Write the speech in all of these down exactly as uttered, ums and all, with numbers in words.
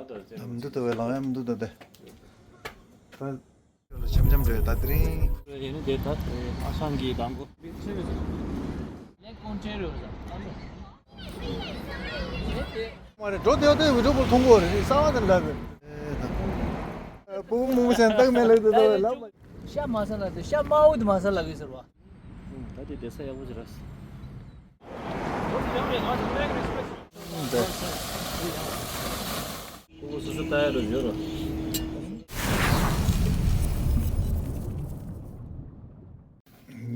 མི་འདུག་ད་བས་ལང་ཡ་མི་འདུག་ད་དེ། ད་འཆམ་འཆམ་འགྲོ་ཡ་ད་དེ་རིང་། ཡིན་ནི་དེ་ད་ཨ་ཤང་གི་དང་པོ། ལས་ཀོང་ཁྲེ་རེད་ཟ། མ་རེད་འགྲོ་དེ་དེ་བི་ཌིའོ་ཀོལ་མཐོང་གོ་རེད་གསར་བ་དང་འདྲ་གི། ཨེ་ད། སྤུ་གུ་མང་པོ་ཞིག་བཏགས་མེད་ལགས་དེ་ད་བས་ལ། ཤ་མ་ཟ་ལ་དེ་ཤ་དམར་པོ་དེ་མ་ཟ་ལ་གི་ཟེར་བ། ད་དེ་བསྡད་ས་ཡག་པོ་ཅིག་རེད། ཁོ་བོ་སོ་སོ་ལྟ་ཡ་རུ་ཡོད་རོ།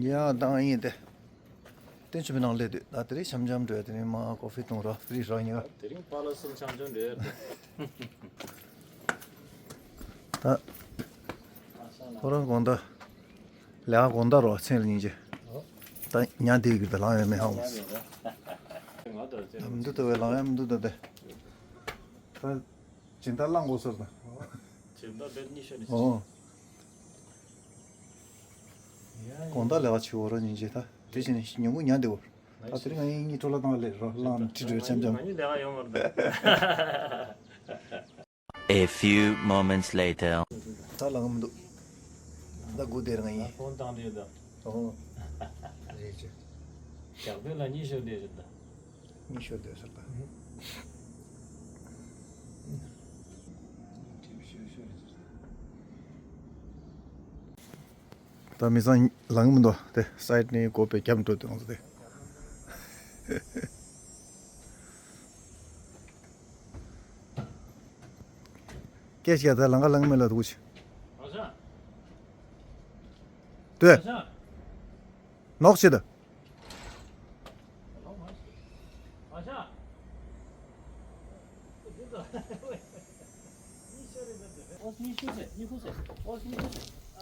ཡ་དང་ཡིན་ཏེ། བསྟན་ཆོས་པའི་ནང་སླེབས་དུས་ད་དེ་རིང་འཆམ་འཆམ་འགྲོ་ཡ་དེ་རིང་མ་ཀོ་ཧྥི་བཏུང་རོགས་ཧྥི་རི་རོགས་ཉོ། དེ་རིང་པཱ་ལགས་གསུམ་འཆམ་འཆམ་འགྲོ་ཡ་རེད། ད། ཁོ་རང་དགོང་དག་ལས་ཀ་དགོང་དག་རོགས་མཚན་ལ་སྙིང་རྗེ། ད་ཉལ་བསྡད་ཀྱི་ད་ལངས་ཡོད་མེད་ཧ་གོ་སོང་། མི་འདུག་ད་བས་ལངས་ཡ་མི་འདུག་ད་དེ། ད་སྦྱིན་བདག་བླངས་དགོས་ཟེར་ད། སྦྱིན་བདག་བེད་གཉིས་ཤོར་ནས། ཨོ། དགོང་དག་ལས་ཀ་བྱེད་འོ་རོགས་སྙིང་རྗེ་ད་དེ་བྱས་ནས་ཉིན་གུང་ཉལ་བསྡད་འོ། ད་དེ་རིང་ང་ཡིན་གཉིས་སྤྲོ་ལ་བཏང་ལས་རོགས་བླངས་ཁྲི་སྒྲོལ་འཆམ་འཆམ། ང་གཉིས་ལས་ཀ་ཡོང་མ་རེད། A few moments later. ད་ལངས་མི་འདུག་ད་སྒུག་བསྡད་རེད་ང་ཡིན། ཕོན་བཏང་བསྡད་ད། ཨོ། རེད་ཅེ། ཞག་དུས་ལ་གཉིད་ཤོར་བསྡད་རེད་ད། གཉིད་ཤོར་བསྡད་ཟེར་ད། ད་མི་ཚང་ལངས་མི་འདུག་དེ་སའིཌ་ནས་སྒོ་ཕྱེ་རྒྱབ་འགྲོ་དུས་ང་ཚོ་དེ། སྐད་ཆ་ད་ལང་ཀ་ལང་མེ་ལ་འདུག་ཅི། ལྟོས། ནོག་ཆེ་ད།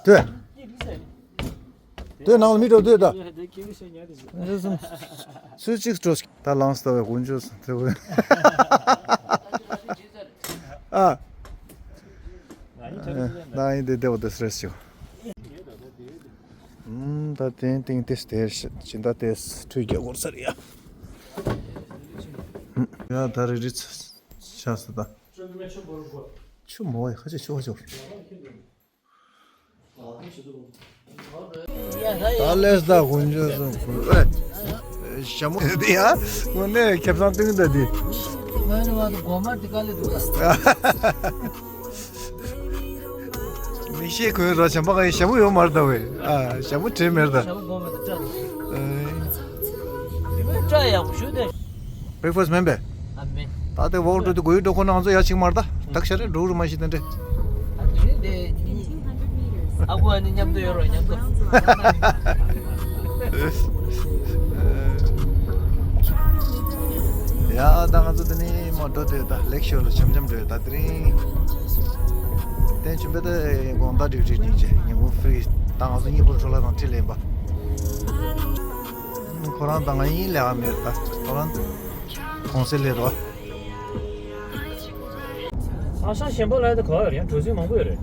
ལྟོས། ལྟོས་ནང་ལ་མི་འགྲོ་ལྟོས་ད། སུ་གཅིག་འགྲོ། ད་ལངས་ད་བས་དཀོན་མཆོག་ཟེར་དེ་བས། ཨ། ང་ཡིན་དེ་བསྡད་པ་དེ་སྲས་ཞིག་ད་དེ་སྟེང་དེ་དེ་སྦྱིན་བདག་དེ་ཁྲུས་རྒྱག་དགོས་ས་རེད་ཡ། ཡ་ད་རེ་རེ་ཆགས་སོང་ད། ཆུ་མོ་ཡ་ཁ་ཆེ་ཆུ་བ་ཆུ། ད་ལས་ད་དཀོན་མཆོག་གསུམ་གུ་ཨེ། ཞྭ་མོ་དེ་ཡ། དངོས་གནས་ཁེ་བཟང་སྟོན་གི་འདུག་དེ། ང་ནི་བ་དུ་གོ་མ་དེ་དཀའ་ལས་འདུག་ད། མི་ཤེས་གོས་རོ་བྱམས་པ་ག་ཡི་ཞྭ་མོ་ཡོད་མ་རེད་ད་བས། ཨ་ཞྭ་མོ་བྲིས་མེད་ད། ཞྭ་མོ་གོ་མ་དེ་བཀྲ་འདུག་ཨེ། དེ་མོ་བཀྲ་ཡག་པོ་ཞུ་དེ། བྷེག་ཕ་སི་མིན་པས། ཨ་མེ། ད་དེ་ཝོག་འགྲོ་དུས་གོ་ཡི་འགྲོ་ཁོ་ན་ང་ཚོ་ཡ་ཅིག་མར་ད། ད་ཤ་རེ་འགྲོ་རུ་མ་ཤི་དེ་འདྲེ། ཨ་དེ་རིང་དེ་ཨ་ཁུ་ཨ་ནི་མཉམ་དུ་ཡོད་རོགས་མཉམ་དུ། ཡ་ད་ང་ཚོ་དེ་ནི་མ་འགྲོ་དེ་ད་ལེགས་ཤོར་ལ་འཆམ་འཆམ་འགྲོ་ད་དེ་རིང་། དེ་བྱུང་བས་ད་དགོང་དག་ཌིའུ་ཊི་སྙིང་རྗེ་ཉིན་གུང་ཧྥི་རི་ད་ང་ཚོ་གཉིས་པོ་འཕྲོ་བརླག་དང་ཁྲིད་ལེན་པ། ཁོ་རང་དང་ང་གཉིས་ལས་ཀ་མེད་ད་ཁོ་རང་གོང་སེ་ལས་རོགས། ཨ་ཤང་གཞན་པ་ལ་ཡང་ག་བ་ཡོད་རེད། ཡང་འགྲོ་ཚུལ་མང་པོ་ཡོད་རེད།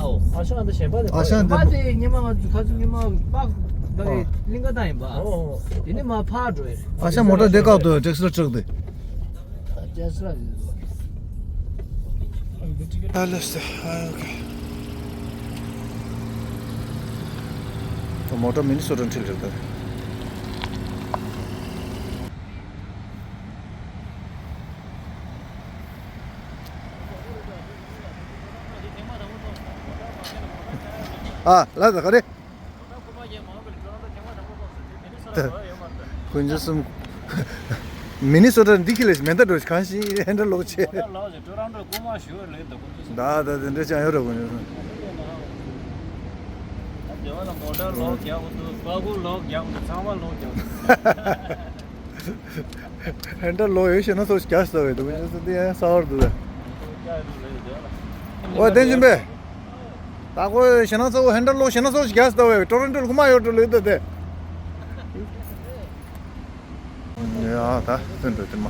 ཨའོ། ཨ་ཤང་འདི་གཞན་པ་ལས་ཨ་ཤང་འདི་མ་དེ་ཉི་མ་ང་ཚོ་ཁ་ཚུ་ཉི་མ་པག་འདི་གླིང་ག་བཏང་ཡིན་པ། ཨོ། དེ་ནི་མ་ཕར་འགྲོ་ཡོད་རེད། ཨ་ཤང་མོ་ཊ་དེ་བཀག་འདུག་ཊེ་སི་ལ་ཊྲག་དེ། ཊེ་སི་ལ་རེད། ད་ལེ་སེ་ཨ་ཡོ་ཀེ། མོ་ཊ་མི་ནི་སོ་ཊ་འཁྲིད་རེད་ད། ཨ་ལ་ད་ག་རེ། དཀོན་མཆོག་གསུམ། མི་ནི་སོ་ཊ་འདི་ཁི་ལས་མེ་མདའ་འགྲོ་གང་ཞིག་ཧན་ཌལ་ལོག་ཆེ། ད་ད་དེ་འདྲ་ཅང་ཡོད་རེད་དཀོན་མཆོག་གསུམ། ཧན་ཌལ་ལོག་ཡོད་ཤེ་ན་སོ་རྒྱག་ས་བས་འདུག་ཅང་ས་བར་འདུག་ད། ཨོ་བསྟན་ཆོས་པས། ད་ཁོ་ཞེ་ན་ཚ་བོ་ཧན་ཌལ་ལོག་ཞེ་ན་ཚ་བོ་ཞིག་རྒྱག་སྟེ་བས་ཊོ་རོན་ཊོ་ལ་ཁུ་མ་ཡོད་འགྲོ་ལོས་ད་དེ། ཡ་ད་ཐོན་འགྲོ་དེ་མ།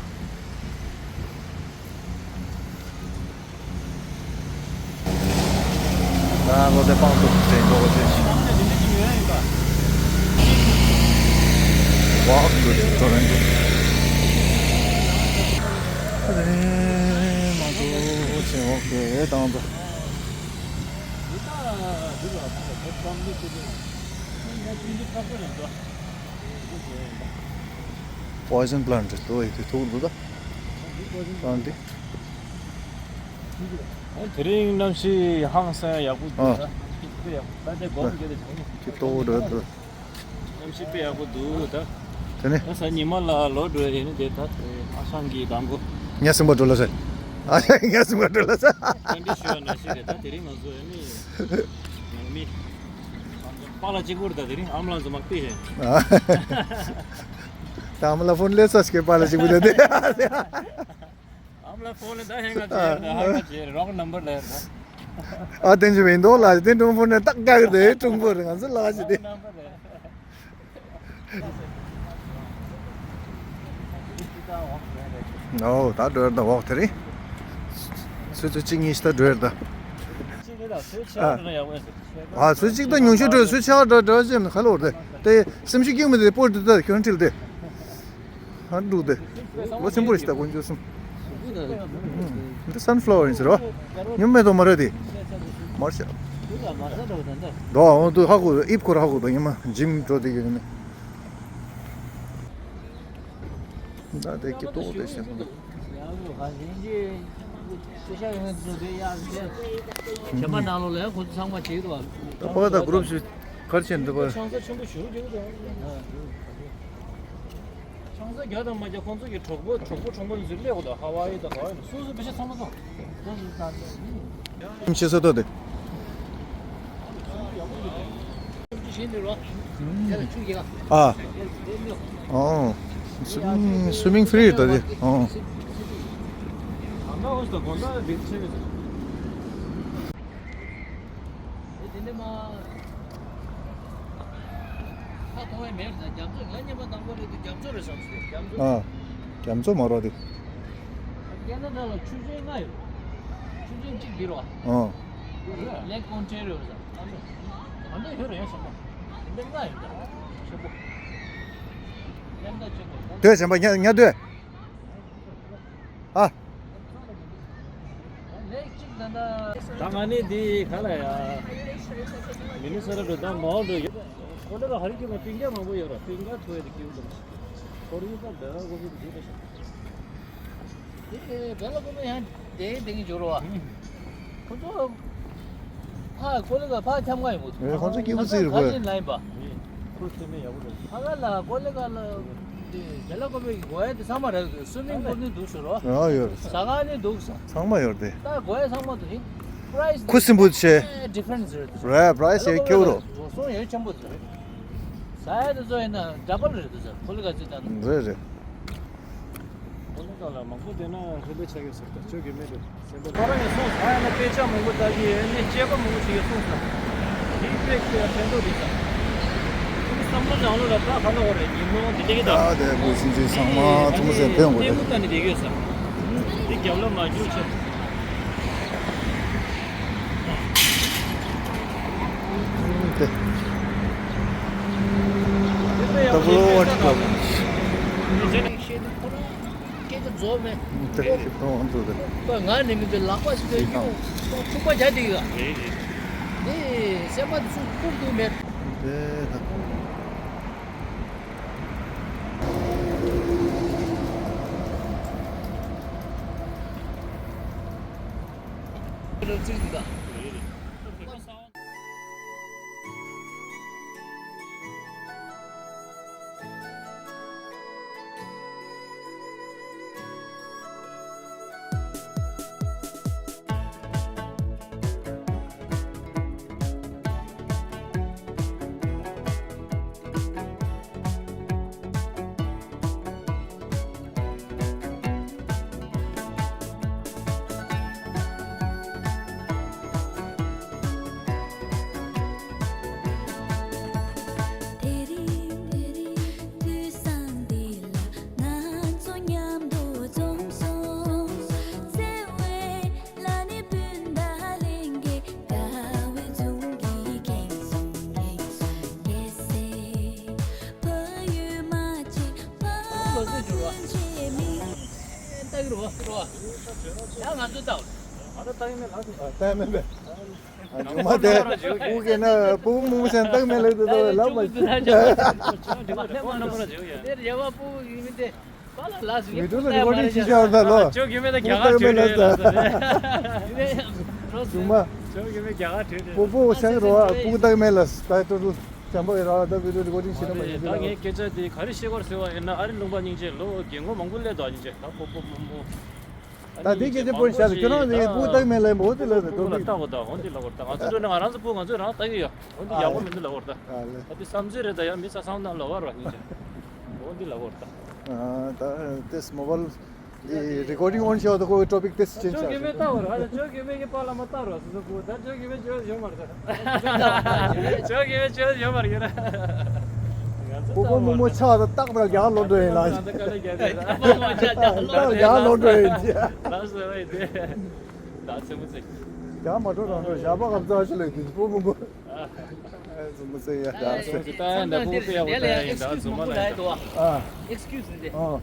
ད་ལོ་དེ་སྤང་ཐུབ་ཟེར་འགྲོ་གོ་ཆེ་ཞིག Walk to the Toronto. ཨ་རེ་མ་འགྲོ། ཞེས་འོག་ཏུ་འོད་དང་འདུ། Poison plant འདུག་ཡིན་དུས་ཐུག་འདུག་ད། plant འདི། དེ་རིང་གནམ་གཤིས་ཧང་སང་ཡག་པོ་འདུག་ཨ། ད་དཔེ་ཡག་པོ་ད་དེ་སྒོམ་གྱི་དེ་བྱུང་། དེ་ལྟོ་བོ་འདྲ་འདུག་གནམ་གཤིས་དཔེ་ཡག་པོ་འདུག་ད། དེ་ནས། ད་ས་ཉི་མ་ལ་ལོག་འགྲོ་ཡིན་ནི་དེ་ད་ཨ་ཞང་གི་དང་པོ། ངས་སེམས་པ་འགྲོ་ལ་ཟེར། ཨ་ཞང་ངས་སེམས་པ་འགྲོ་ལ་ཟེར། ད་འདི་ཞུ་བ་ན་ཤི་རེད་ད། དེ་རིང་ང་ཚོ་ཡིན་ནི་ནང་མི་པཱ་ལགས་གཅིག་པུ་རེད་ད། དེ་རིང་ཨམ་ལགས་ཚོ་མ་ལྟོས་ཤིང་། ད་ཨམ་ལགས་ཕོན་སླེབས་ས་ཞིག་པཱ་ལགས་གཅིག་པུ་རེད་དེ། ཨམ་ལགས་ཕོན་ལ་ད་ཧེང་ང་བྱེད་ཧ་ང་བྱེད་རོང་ནམ་བར་ལ་ཡར་ད། ཨ་དེ་འཇུ་མིན་འདུག་ལ་དེ་ཀྲུང་ཕོན་ནས་ཏག་ཏག་དེ་ཀྲུང་ཕོ་རེད། ང་ཚོ་ལ་ཞིག་དེ། ཨོ་ད་འགྲོ་ཡར་ད་འོག་དེ་རེད། སུ་ཚོ་གཅིག་གཉིས་ཤིག་ད་འགྲོ་ཡར་ད། ཨ་སུ་གཅིག་ད་ཉུང་ཤོས་འགྲོ་སུ་ཆེ་བ་འགྲོ་འགྲོ་ཅེས་ཁ་ལོར་དེ་དེ་སེམས་ཤུགས་སྐྱེ་མི་དེ་སྤོར་དེ་ད་ཁྱོད་ཁྲིལ་དེ། ཧ་འདུག་སྟེ། ལོ་ཆེན་པོ་རེད་ཤི་ད་དཀོན་མཆོག་གསུམ། འདི་sunflower ཡིན་ཟེར་བ། ཉུང་མེད་དོ་མ་རེད་དེ། མར་ཤ། ད་འོང་དུ་ཧ་གོ་དབྱིབས་སྐོར་ཧ་གོ་དང་ཉི་མ་འཇིམ་འགྲོ་དེ་གི་ནི། ད་དེ་ཀི་ཏོག་དེ་ཤི། ཁྱེད་པ་ད་གུ་རུབ་ཞིག་གར་ཆེན་འདི་པ། ཆང་ས་རྒྱ་དང་མ་རྒྱ་ཁོང་ཚོ་གི་གྲོགས་པོ་གྲོགས་པོ་གྲོགས་མོ་ཚོ་ལས་འོ་ད་ཧ་ཝ་ཨི་དང་ཧ་ཝ་ཨི་ནས་སོ་སོ་པེ་ཤ་ཚང་མ་ཚང་། ཁྱིམ་ཆེ་ས་ཏོ་དེ། ཨ། ཨོ། སུ་སུ་མིང་ཧྥི་རི་ད་དེ། ཨོ། དེ་འདི་མ། ཁ་གཏོང་བའི་མེད་ཟེར། རྒྱ་མཚོ་ང་ཉི་མ་དང་པོ་རེད་དུས་རྒྱ་མཚོ་རེད་བསམ་སོང་རྒྱ་མཚོ། ཨ། རྒྱ་མཚོ་མ་རོ་དེ། ཁེ་ན་ཌ་ལ་ཆུ་ཚན་ལྔ་ཡོད། ཆུ་ཚན་གཅིག་འདི་རོ། ཨ། ལེག་ཨོན་ཊེ་རི་ཡོ་རེད་ཟེར། ཨ་འདི་ཡོད་རེད་བསམ་པ། འདི་ལྔ་ཡོད་ད། ཆེན་པོ། ལེག་ད་ཆེན་པོ། ལྡོད་བྱམས་པ་ཉ་ཉ་ལྡོད། ཨ། ད་ང་ནི་འདི་ག་ལ་ཡ། མི་ནི་སོ་ཊ་འགྲོ་ད་མའོ་འགྲོ་ཡོད། ཁོ་ལ་ཧ་རི་ཀི་མ་པིང་རྒྱ་མང་པོ་ཡོད་ར། པིང་རྒྱ་ཐོ་ཡ་དེ་ཀིའུ་དང་། ཁོ་རི་ད་བེ་ལ་གོ་མི་འདི་འདྲ་ཞིག་དེ་བེ་ལ་གོ་མི་ཡང་དེ་དེ་གི་འཇོར་བ། ཁོ་ཚོ། ཕ་ཀོ་ལི་ག་ཕ་འཁྱམ་ག་ཡོད་མོད། ཨེ་ཁོང་ཚོ་སྐྱིད་པོ་ཟིག་རེད་ཁ་ཤས་ལ་ཡིན་པ། ཁོ་ཚོ་ནས་ཡག་པོ་རེད། ཕ་ག་ལ་ཀོ་ལི་ག་ལ། དེ་བེ་ལ་ཀོ་མི་གི་གོ་ཡ་དེ་ཚང་མ་རག་གི་སུ་མིང་པུལ་ནི་འདུག་ཟེར་རོ། ཨ་ཡོད་རེད། ཟ་ཁང་ནི་འདུག་ཟེར། ཚང་མ་ཡོད་རེད། ད་གོ་ཡ་ཚང་མ་འདུག་ཡིན། པ་རའི་སི་ཁུ་སིམ་པོ་ཆེ། ཌི་ཕ་རེན་སི་རེད་འདུག་ཟེར། རེད་པ་རའི་སི་ཡ་ཁེའུ་རོ། འགྲོ་སོང་ཡ་ཆེན་པོ་འདུག་ཟེར། ཟ་ཡ་དེ་ཚོ་ཡིན་ན་ཌ་བལ་རེད་འདུག་ཟེར་ཁོ་ལི་ག་ཚོད་ད་ནི། རེད་རེད། ཁོ་ལི་ག་ལ་མང་པོ་བསྡད་ན་ཧེ་ལས་ཆགས་ཡོད་ཟེར་ད་ཆོས་གི་མེད་རེད། ཁོ་རང་ཡང་གསུངས་ས་ཡང་ན་དཔེ་ཆ་མང་པོ་ལྟ་གི་ཡོད་ནས་དཔྱད་པ་མང་པོ་བྱེད་ཀྱི་གསུངས་ས། འདི་དཔེ་ཁྱོད་ཡང་ཕན་ཐོགས་འདུག་ས། ཁོ་བསམ་བློ་བཏང་ལོ་ལ་ད་ག་ལ་བ་རེད་ཉིན་མོ་འདི་འདྲ་གི་ད། ད་དེ་བུ་སྲིན་ཅིག་ཚང་མ་ཐུ་མོ་ཟེར་ཕན་དགོས་རེད། ལྟད་མོ་ལྟ་ནི་བསྡད་ཡོད་ས། འདི་རྒྱབ་ལ་མ་རྒྱུག་ཆེ། དེ། ད་བུ་ཝ་ཊི་པོ། སྐད་ཆ་རྫོགས་མེད། དེ་ཤི་ཐོང་ཨང་ཚོ་དེ། ང་ནི་མི་འདི་ལག་པ་ཞིག་གིས་ཤི་ཐོང་། ཐུག་པ་རྒྱག་དེ་ཡོད། དེ་སེམས་པ་དེ་ཚུར་ཁུར་དུ་མེད། དེ་ད། ར་བརྩིགས་འདུག་ད། དེ་རིང་དུས་བཟང་འདི་ལ་ང་ཚོ་མཉམ་དུ་འཛོམས་སོང་། བརྩེ་བའི་ལ་ནི་སྤུན་ཟླ་ལྷན་རྒྱས། དགའ་བའི་འཛུམ་གྱིས་ཁེངས་སོང་ཁེངས་སོང་། རྒྱལ་སྲས་ཕ་ཡུལ་མ་བརྗེད་ཕ་ཚུན་ཆད་མིང་། ལྟ་གི་རོ་རོ། ཡང་ང་ཚོ་ལྟ་བ། ཨ་ད་ལྟ་ཡིན་ན་ལགས་སོ། ལྟ་མེད་པས། ཨ་ཇུ་མ་དེ་སྤུ་གུ་ན་སྤུ་གུ་མང་པོ་ཅིག་ལྟ་མེད་ལབ་དུས་ལབ་མ་ཤེས། དེ་རེ་བ་སྤུ་གུ་ཡིན་མིན་དེ་པཱ་ལགས་ལགས་སུ་མི་ཡིན་དུ་ལ་རི་ཀོར་ཌིང་བྱེད་ཤོར་ད་ལོ། ཇོ་གི་མེད་ལ་རྒྱ་གར་ལྟ་མེད་ལབ་ད། ཇུ་མ་ཇོ་གི་མེད་རྒྱ་གར་བྲོས་ཏེ་སྤུ་གུ་ཤང་རོ་སྤུ་གུ་ལྟ་མེད་ལ་ད་ཏོ་ཏོ་ཇམ་པོ་ཡི་ར་ད་བི་ཌིའོ་རི་ཀོར་ཌིང་བྱེད་ན་མ་ཡིན་ད། ངས་སྐད་ཆ་དེ་ག་རེ་བཤད་དགོས་ཟེར་བ་ཡིན་ན། ཨ་རི་ལུང་པ་སྙིང་རྗེ་ལོ་རྒན་གོག་མང་པོ་སླེབས་འདུག་སྙིང་རྗེ་ད་སྤོ་སྤོ་སྤོ་སྤོ། ད་དེ་སྐད་ཆ་པོ་བཤད་ལ་ཁྱོད་རང་ནི་སྤུ་གུ་ལྟ་གི་མེད་ལབ་འོ་དེ་ལབ་རེད་སྤུ་གུ་ལ་ལྟ་དགོས་ད་འོ་འདི་ལབ་དགོས་ད། ང་ཚོ་འགྲོ་ནས་ང་རང་ཚོ་སྤུ་གུ་ང་ཚོས་རང་ལྟ་གི་ཡོད། འོ་འདི་ཡག་པོ་མི་འདུག་ལབ་དགོས་ད། ད་དེ་བསམ་ཚུལ་རེད་ད་ཡང་མི་ས་སང་ན་ལབ་པ་ར་སྙིང་རྗེ། འོ་འདི་ལབ་དགོས་ད། ད་དེ་མོ་བལ་འདི་རི་ཀོར་ཌིང་ཨོན་བྱས་ད་ཁོའི་ཊོ་པིག་དེ་ཅེན་ཇི་བྱ། ཇོ་གི་མེད་ལྟ་བར་ཨ་ཇོ་གི་མེད་ཀྱི་པཱ་ལགས་མ་ལྟ་རོགས་སོ་སོ་སྤུ་གུ་ད་ཇོ་གི་མེད་ཇོ་ཡོད་མ་རེད་ད། ཇོ་གི་མེད་ཇོ་ཡོད་མ་རེད་ཡོད་ན། སྤུ་གུ་མོ་མོ་ཆགས་ད་རྟག་པར་རྒྱག་ལོག་འགྲོ་ཡིན་ལ། རྟག་པར་རྒྱག་ལོག་འགྲོ་ཡིན་ཅི། ལགས་སོ་ཨེ་དེ། ད་ཚེ་མོ་ཚེ། རྒྱག་མ་འགྲོ་རང་འགྲོ་ཞགས་པ་གབ་ཚ་ཞིག་ལ་དེ་སྤུ་གུ་མོ། ཚེ་མོ་ཚེ་ཡ་ད་ཚེ་མོ་ཚེ་ད་ཡ་འདྲ་པོ་དཔེ་ཡག་པོ་ད་ཡ་ཡིན་ད་རྫུན་མ་ལ་ཡིན་ད། ཨ། ཨེགསི་ཀིའུ་ཟི་འདི། ཨ།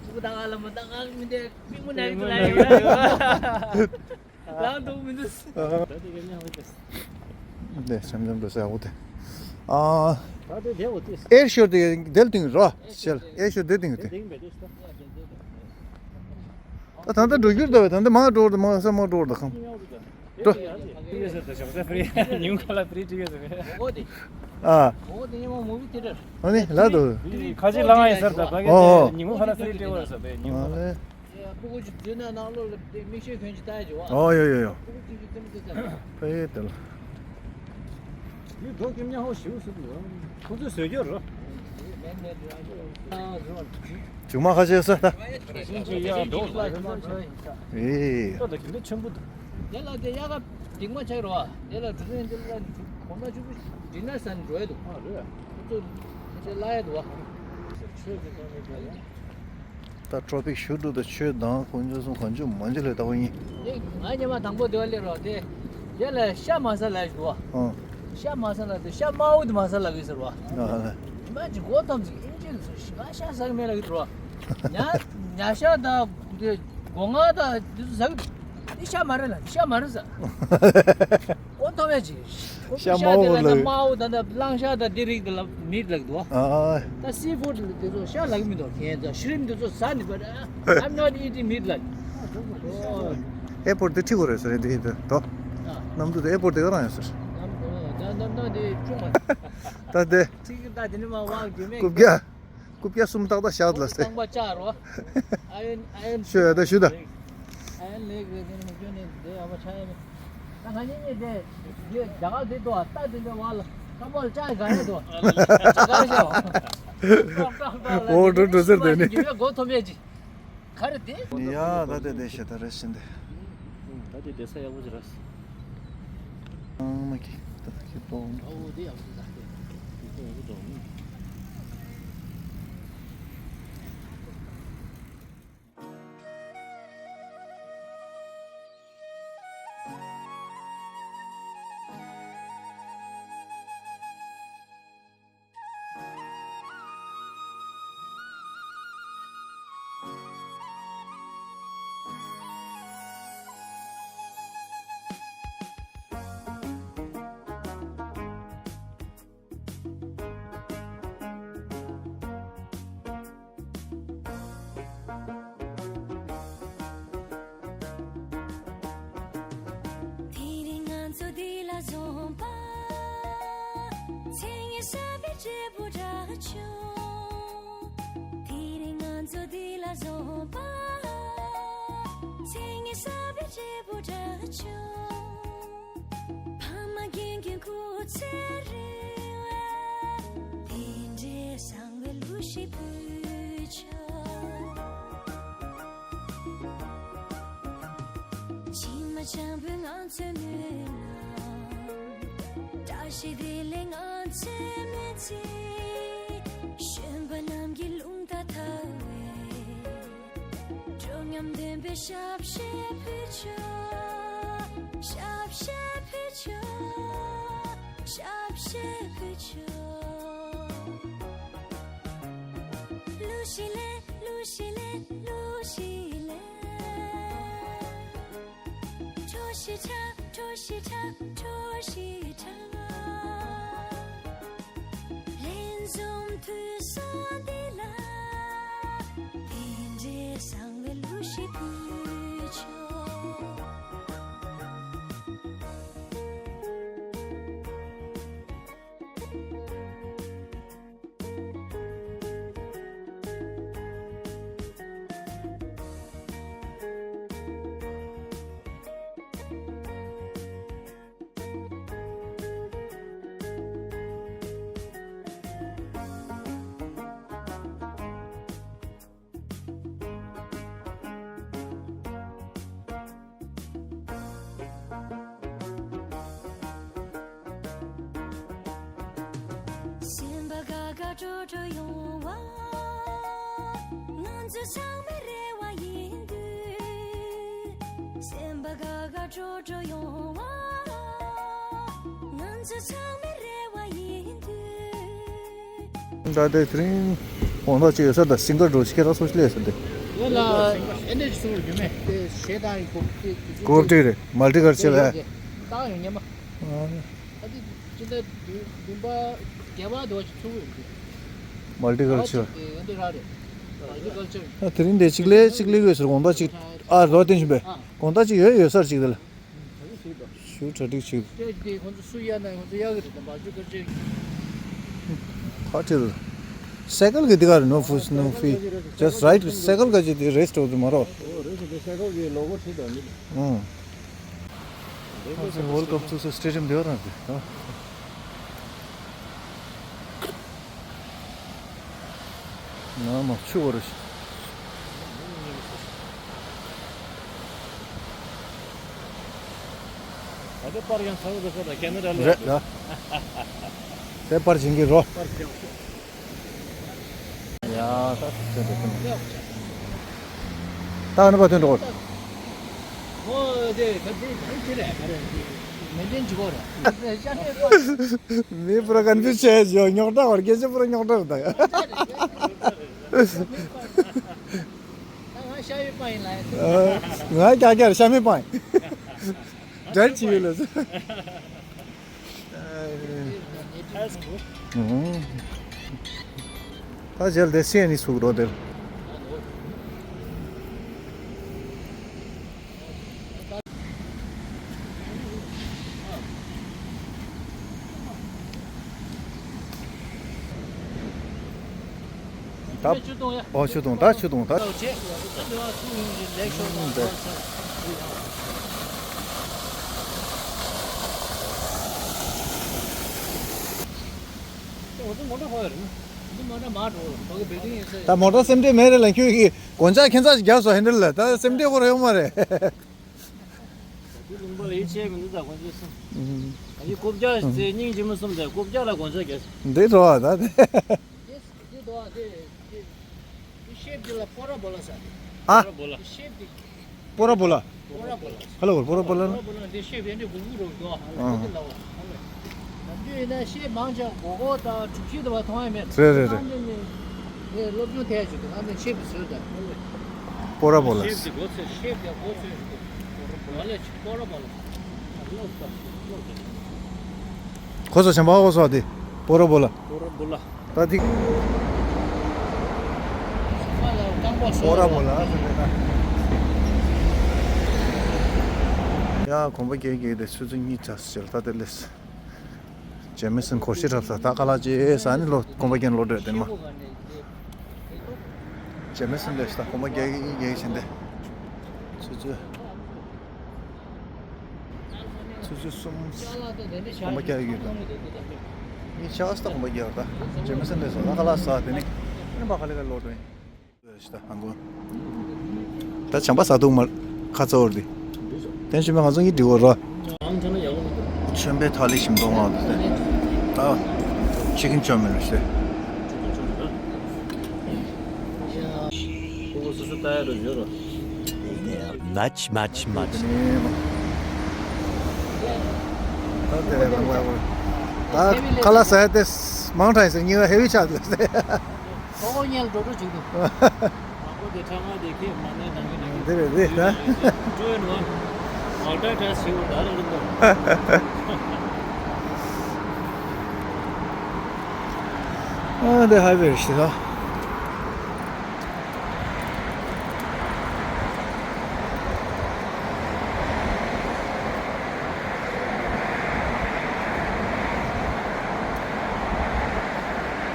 སྤུ་གུ་ད་ང་ལ་མ་ད་ང་མི་འདི་མི་མོ་ན་ཡོད་ལ་ཡོད། ལང་དུ་མི་འདུག་ད་དེ་ག་ཉག་ལ་ཏེ། ནས་སེམས་ཙམ་དུ་ཟེར་འོ་དེ། ཨ། ད་དེ་དེ་འོ་དེ། ཨེར་ཤོར་དེ་དེལ་སྟེང་རོ། ཤེལ་ཨེར་ཤོར་དེ་སྟེང་དེ། དེ་ཡིན་པས་དེ་ད། ད་ད་འགྲོ་རྒྱུར་ད་བས་ད་ད་མ་འགྲོ་བར་ད་མ་ས་མ་འགྲོ་བར་ད་ཁམས། འགྲོ། ཉིན་ག་ལ་ཕི་རི་ཊི་ཀེ་ཊི་ཟེར་བས། ཨ། ཨ་ནི་ལ་དོ། ཁ་ཅིག་ལ་ང་ཡིན་ཟེར་ད་ད་ག་ཨོ། ཉིན་ག་ལ་ཕི་རི་ཊི་ཀེ་ཊི་ཟེར་བས་ཉིན་ག་ལ། ཨ་ལེ། སྤུ་གུ་ཅིག་འཛུལ་ན་ནང་ལོགས་ལ་དེ་མིག་ཤེལ་གྱོན་ཅིག་ལྟ་ཡ་ཅིག་བ། ཨོ་ཡོ་ཡོ་ཡོ། སྤུ་གུ་ཅིག་ཅིག་ཙམ་ཙམ་ཙམ། ཨེ་དེ་ལ། ཡུ་ཐོག་ཀྱི་མྱ་ཧོ་ཞུ་སུ་ཡོ། ཁོ་ཚོས་བཟོས་རྒྱུ་རོ། ཅུང་མ་ཁ་ཤས་ས་ད། ཨེ། ད་ད་གིན་དེ་ཆེན་པོ་འདུག་དེ་ལ་དེ་ཡག་ག་འགྲིག་མ་ཆགས་རོ། དེ་ལ་འགྲིག་ནས་དེ་ལ་གོང་ན་ཆུ་བུ་འགྲིག་ན་ས་ནས་འགྲོ་ཡ་འདུག་ཨ་རེད། ཁོ་ཚོས་དེ་ལ་ཡ་འདུག་བ། ཆོས་ཀྱི་ཐོག་ནས་དེ་ལ། ད་ཊོ་པིག་ཞུ་འགྲོ་ད་ཆོས་དང་དཀོན་མཆོག་གསུམ་གང་བྱུང་མང་བྱུང་ལས་ལྟ་བུ་ཡིན། དེ་ང་ཉི་མ་དང་པོ་དེ་བ་སླེབས་རོགས་དེ། དེ་ལ་ཤ་མ་ས་ལ་ཞུ་བ། ཨང་། ཤ་མ་ས་ལ་དེ་ཤ་དམར་པོ་དེ་མ་ས་ལ་གི་ཟེར་བ། ཨ་ལ། ཉི་མ་ཅིག་གོ་ཐམས་ཅིག་ཨིན་ཇི་ལ་ཟེར་ཤ་ཤ་ཟ་གི་མེད་ལ་གི་ཟེར་བ། ཉ་ཉ་ཤ་དང་དེ་སྒོ་ང་དང་དེ་ཚོ་ཟ་གི་དེ་ཤ་མ་རེད་ལ་ཤ་མ་རེད་ཟ། ཀོ་ཐོ་བས་ཅི། ཤ་དམར་པོ་ལ། དམར་པོ་དང་དང་གླང་ཤ་དང་དེ་རིགས་དེ་ལ་མིཊ་ལབ་འདུག་ཨ། ད་སི་ཕུཌ་དེ་ཚོ་ཤ་ལབ་མི་འདུག་ཁྱེད་ཚོ་ཤི་རིམ་དེ་ཚོ་ཟ་ནི་པ། I'm not eating meat ལབ། ཨེ་པོར་ཊི་དེ་ཁྲིད་དགོས་རེད་ཟེར་དེ་ཡིན་དོ། ཨ། གནམ་གྲུ་དེ་ཨེ་པོར་ཊི་དེ་ག་རང་ཡོད་ཟེར། གནམ་གྲུ་ད་གནམ་ཐང་དེ་ཆུང་མ། ད་དེ། ཁྲིད་ཀྱི་ད་དེ་ནི་མ་བག་རྒྱུ་མེད། རྐུབ་བཀྱག་རྐུབ་བཀྱག་གསུམ་ཏག་ཏག་བཞག་ལ་སྟེ། རྐང་པ་བཅག་རོ། ཨ་ཡོན་ཨ་ཡོན། ཤོད་ཡ་ད་ཞུ་ད། ཨ་ཡོན་ལེགས་རེད་དེ་ནི་ཁྱོད་ནི་དེ་ཡག་པོ་ཆགས་ཡ་མེད། ད་ང་གཉིས་གཉིས་དེ་རྒྱ་གར་དེ་དོ་ལྟ་དེ་འདྲ་བ་ལ་ཀ་མོལ་ཅག་ག་རེ་དོ་ཅག་ག་རེ་ཤོ། ཨོ་འགྲོ་འགྲོ་ཟེར་དེ་ནི། ཡོད་མེད་གོ་ཐོབ་མེད་ཅི། ག་རེ་དེ། ཡ་ད་དེ་དེ་ཤེ་ད་རེ་ཤིན་དེ། ད་དེ་དེ་ས་ཡག་པོ་ཅིག་རེད། ཨང་མ་ཀི་ད་ཀི་པོ་འགྲོ། ཨོ་དེ་ཡག་པོ་ཅིག་ད་དེ་ཀི་པོ་འགྲོ། དེ་རིང་ང་ཚོ་འདི་ལ་འཛོམས་པ། མཚན་སྙན་གསར་པའི་འབྲས་བུ་རག་བྱུང་། དེ་རིང་ང་ཚོ་འདི་ལ་འཛོམས་པ། མཚན་སྙན་གསར་པའི་འབྲས་བུ་རག་བྱུང་། ཕ་མ་རྒན་རྒོན་སྐུ་ཚེ་རིང་བའི། དེ་འདྲའི་བཟང་བའི་གླུ་ཞིག་ཕུལ་ཆོག་ཕྱི་མ་འཆམ་པོའི་ང་ཚོའི་སྨོན་ལམ། བཀྲ་ཤིས་བདེ་ལེགས་ང་ཚོའི་སྨོན་ཚིག་གཞོན་པ་རྣམས་ཀྱི་རླུང་རྟ་དར་བའི། འགྲོ་ཉམས་ལྡན་པའི་ཞབས་ཕྱི་ཕུལ་ཆོག་ཞབས་ཕྱི་ཕུལ་ཆོག་ཞབས་ཕྱི་ཕུལ་ཆོག་གླུ་ཞིག་ལེན། གླུ་ཞིག་ལེན། གླུ་ཞིག་ལེན། ཁྲོ་ཞེས་ཁྲ། ཁྲོ་ཞེས་ཁྲ། ཁྲོ་ཞེས་ཁྲ། ལན་འཛོམས་དུས་སང་འདི་ལ། དེ་འདྲའི་བཟང་བའི་གླུ་ཞིག་ཕུལ་ཆོག་སེམས་པ་དགའ་དགའ་སྤྲོ་སྤྲོ་ཡོང་བ། ང་ཚོ་ཚང་མའི་རེ་བ་ཡིན་དུས། སེམས་པ་དགའ་དགའ་སྤྲོ་སྤྲོ་ཡོང་བ། ང་ཚོ་ཚང་མའི་རེ་བ་ཡིན་དུས། ད་དེ་དེ་རིང་དགོང་དག་ཅིག་ཡོད་ས་ད་སིང་གར་འགྲོ་ཞིག་ཁྱེད་རང་ཚོ་ཞིག་སླེབས་ས་དེ། ཡོད་ལ་ཨེ་འདྲ་ཞིག་གསུངས་རྒྱུ་མེད་དེ་ཞེ་དྲག་གི་གོ་གོ་བ་སྒྲིག་རེད། མལ་ཊི་ཀལ་ཅར་ལ། ཡོད་ཡོད་ཡོད། ད་ཡོང་ཉན་མ། ཨ་ནི། ད་དེ་ཅི་འདྲ་བདུན་བདུན་པ་བརྒྱད་པ་དེ་བ་ཞིག་ཚུགས་ཡོད་རེད། མལ་ཊི་ཀལ་ཅར། དེ་ཨེ་འདྲ་རག་རེད། མལ་ཊི་ཀལ་ཅར། ད་དེ་རིང་དེ་གཅིག་ལས་གཅིག་ལས་ཡོད་ཟེར་དགོངས་དག་ཅིག་ཨ་རོ་བསྟན་བཞིན་པས་དགོངས་དག་ཅིག་ཡོད་ཡོད་སར་ཅིག་དེ་ལ། ཞུ་གྲ་སྒྲིག་བྱེད། ཁ་ཁྲིད། སའི་ཀལ་གི་འདི་ག་རེད། No food, no fee. Just ride. སའི་ཀལ་ག་ཅིག་དེ་རེ་སི་ཊོར་དུ་མ་རོ། ཨོ་རེད་ཟེར་དེ་སའི་ཀལ་གི་ལོ་གོ་ཁྲིད་དང་ནི། ཨང་། ཨ་ཙི་ཝེལ་ཀམ་ཚུགས་ས་སི་ཊེ་ཌི་ཡམ་དེ་བ་རང་རེད། ང་མ་ཆུ་བོར། ད་ལྟ་པར་ཡང་ཚ་བོ་དེ་ཚོ་ལ་ཁྱེད་ནི་ར་ལ་རེད་ལ། དེ་པར་བྱིན་གྱི་རོ། པར་བྱིན་གྱི། ཡ་ད་ཚོད་འདི་ཚོད། ད་ཨ་ནི་པ་དོན་འགྲོ། ཨོ་དེ་ད་དེ་ཁུལ་ཁྱེད་རེད་ག་རེ་མེ་ལེན་གྱི་གོ་རེད། མི་པུ་ར་ཀོན་ཕིའུ་སི་བྱས་ཡོད། རྙོག་དྲ་བར་སྐད་ཆ་པུ་ར་རྙོག་དྲ་རེད་ད། ང་ཤ་ཡོད་པ་ཡིན་ལ། ང་རྒྱ་རྒྱ་ཤ་མེད་པ་ཡིན། འདྲ་ཅི་ཡོད་ལ། ད་རྗེས་ལ་དེ་སེ་ནི་ཚུགས་རོགས་དེར། ད་ཆུ་དུང་ཡ། ཨོ་ཆུ་དུང་ད་ཆུ་དུང་ད། ཨོ་ཆེ། ད་འདི་བ་ཚུགས་ཡོང་གི་ལེགས་ཤོག་ད། ཨུམ་ད། ད་མོ་ཊ་མ་འགྲོ་བ་གི་བེ་ཏིང་ཡིན་ས། ད་མོ་ཊ་སེམས་ཁྲལ་མེད་རེད་ལ། ཁྱོད་ཀྱིས་གོན་ཆ་ཁྱད་མཚར་ཞིག་རྒྱབ་སོང་ཧེན་ཌལ་ལ། ད་སེམས་ཁྲལ་ཁོ་ར་ཡོང་མ་རེད། ད་དུས་ལུང་པ་ལ་ཡིད་ཆེས་མི་འདུག་ད་དགོན་ཆ་གསུམ། ཨུམ། ད་ཡི་རྐུབ་བཀྱག་ཚེ་སྙིང་རྗེ་མོ་གསུམ་ད་རྐུབ་བཀྱག་ལ་དགོན་ཆ་རྒྱབ་སོང་། འདི་འགྲོ་བ་ད་དེ། འདི་འདི་འགྲོ་བ་དེ་དེ་དེ་ཤེབ་དེ་ལ་པོ་ར་བོ་ལ་ཟེར། ཨ། པོ་ར་བོ་ལ། ཤེབ་དེ། པོ་ར་བོ་ལ། པོ་ར་བོ་ལ། ཧ་ལོ་པོ་ར་བོ་ལ། པོ་ར་བོ་ལ་འདི་ཤེབ་ཡན་དེ་གུ་གུ་རོ་འགྲོ་ཧ་ལོ། ཨ། དེ་ལ་བ་ཧ་ལོ། ནམ་རྒྱུན་ཡིན་ན་ཤེབ་མང་ཆེ་གོ་གོ་དང་གྲུ་བཞི་དེ་བ་མཐོང་ཡ་མེད། རེད་རེད་རེད། ནམ་རྒྱུན་ནི་དེ་སློབ་སྦྱོང་ཐད་ཅིག་ཏུ་ང་ཚོ་ཤེབ་དེ་བཟོས་ད་ཧ་ལོ། པོ་ར་བོ་ལ། ཤེབ་དེ་གོ་ཚེ་ཤེབ་དེ་གོ་ཚེ་བོ་ལ་ཆི་པོ་ར་བོ་ལ། ཁོ་ཚོ་བྱམས་པ་ཁོ་ཚོ་དེ་པོ་ར་བོ་ལ། པོ་ར་བོ་ལ། ད་ཐིག་པོ་ར་བོ་ལ་ཟེར་ནས་ད། ཡ་གོམ་པ་རྒྱག་རྒྱག་དེ་ཆུ་ཚོད་གཉིས་ཆགས་ཟེར་ད་དེ་ལས། ཇེ་མི་སན་གོ་ཤི་རབ་ས་ད་ཁ་ལག་ཅེས་ས་ནི་ལོ་གོམ་པ་རྒྱག་ལོ་འགྲོ་དེ་ནི་མ། ཇེ་མི་སན་ལས་ས་གོམ་པ་རྒྱག་རྒྱག་བཞིན་དེ། ཆུ་ཚོད། ཆུ་ཚོད་གསུམ། གོམ་པ་རྒྱག་ཡོད་དམ། ངས་ཤ་སྟག་གོམ་པ་རྒྱག་ད། ཇེ་མི་སན་ལས་ས་ད་ཁ་ལག་ས་དེ་ནི་ཨ་ནི་བ་ཁ་ལི་ཁ་ལོག་འགྲོ་ཡིན། ད་བྱམས་པ་ཟ་འདུག་མ་ཁ་ཚ་བོར་དེ། དེ་ཞུ་མེད་ང་ཚོ་གཉིས་འགྲིག་གོ་ར། ཆོན་པའི་ཐ་ལི་ཞིམ་མདོག་མང་འདུག་སྟེ། ད་ཅི་ཀིན་ཅོ་མིན་རེད་ཤེ། Much, much, much. ད་དེ་རེད་ལ་ད་ཁ་ལག་ཟ་ཡ་དེ་མང་དྲགས་ཡིན་ཟེར་སྙིང་ལ་ཧེ་བི་ཆགས་འདུག་སྟེ། ཁོ་བོ་ཉལ་འགྲོ་འགྲོ་བྱེད་འདུག་མ་གོ་དེ་ཁྲ་མ་དེ་ཁེ་མ་ནས་ནང་གི་ནང་གི་འདི་རེད་རེད་ད། འགྲོ་ཡོད་ནོ། མ་ Multi-task བྱེད་དགོས་ད་རེད་འདུག་ཨ་འདི་ཧའི་ཝེ་རེད་ཤི་ད།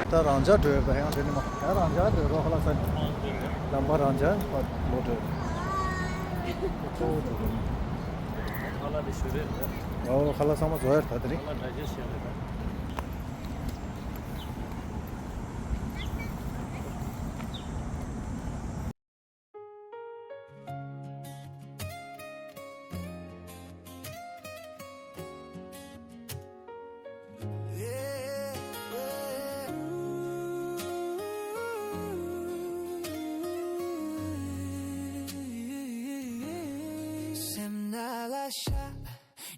ད་རང་འཇགས་འགྲོ་ཡོད་པ་ཡང་དེ་ནི་མ་ད་རང་འཇགས་འགྲོ་རོགས་ལ་ས་ལམ་པ་རང་འཇགས་ལོ་འགྲོ། གཙོ་བོ་འགྲོ་རོགས། ཁ་ལག་དེ་ཞུ་རེད་ད། ཨོ་ཁ་ལག་ཚང་མ་བཟོ་ཡར་ད་དེ་རིང་། ཁ་ལག་ཌའི་ཇེ་སི་ཊི་བྱས་རེད་ད། སེམས་ནང་ལ་ཤར།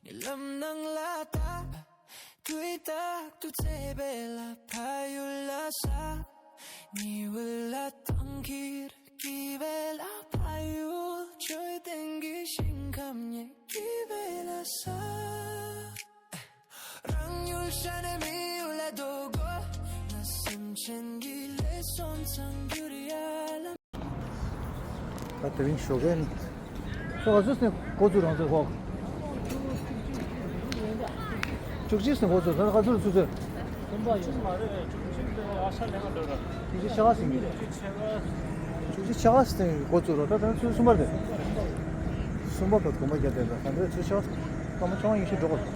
ཉེ་ལམ་ནང་ལ་ལྟ། དུས་རྟག་ཏུ་བརྩེ་བའི་ལ་ཕ་ཡུལ་ལ་ས། ཉི་འོད་ལ་ཐང་ཁྱེར། སྐྱིད་པའི་ལ་ཕ་ཡུལ། འཕྲོད་བསྟེན་གྱི་ཞིང་ཁམས་ཉེ། སྐྱིད་པའི་ལ་ས། རང་ཡུལ་ཤ་ནས་མི་ཡུལ་ལ་འགྲོ་དགོས། ང་སེམས་ཅན་གྱི་ལས་སོང་ཚང་གྱུར་ཡ་ལ། ད་དེ་རིང་ཞོགས་ཀས་ནི། ཁོ་ག་ཚོད་ཟིན་འགོ་བཙུགས་རང་ཚོད་ཧོག་བཅུ་གཅིག་ཟིན་འགོ་བཙུགས་ད་ག་ཚོད་ཚུད་ཚོད། གཅིག་མ་རེད་བཅུ་གཅིག་དེ་ཨ་ཤ་ལེན་ག་འགྲོ་ར། བཅུ་གཅིག་ཕྱེད་ཀ་ཟིན་གི། བཅུ་གཅིག་ཕྱེད་ཀ་ཟིན་འགོ་བཙུགས་ར་ད་ད་ཚོད་གསུམ་པ་རེད། གསུམ་པ་བར་དགོངས་པ་རྒྱབ་བསྡད་ར་ད་འདྲ་ཚོད་ཕྱེད་ཀ་སྐར་མ་བཅོ་ལྔ་ཉི་ཤུ་འགྲོ་གི་རེད།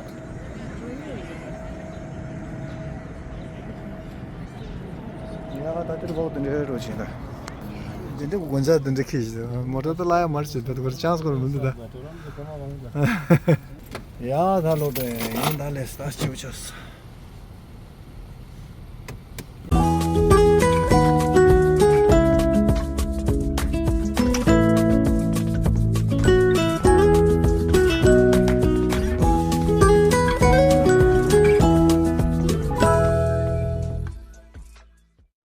ཡ་ད་དེར་བོག་དེ་འདྲ་རོ་ཆེ་ད། དེ་འདྲ་གོ་འཛའ་དེ་འདྲ་ཁེ་ཞིག་མོ་ཊ་ད་ལ་ཡ་མར་ཆེ་ད་དེ་ཅང་སྐོར་མི་འདུག་ད། ཡ་ད་ལོ་དེ་ཡིན་ད་ལས་ད་ཆེ་བ་ཆགས།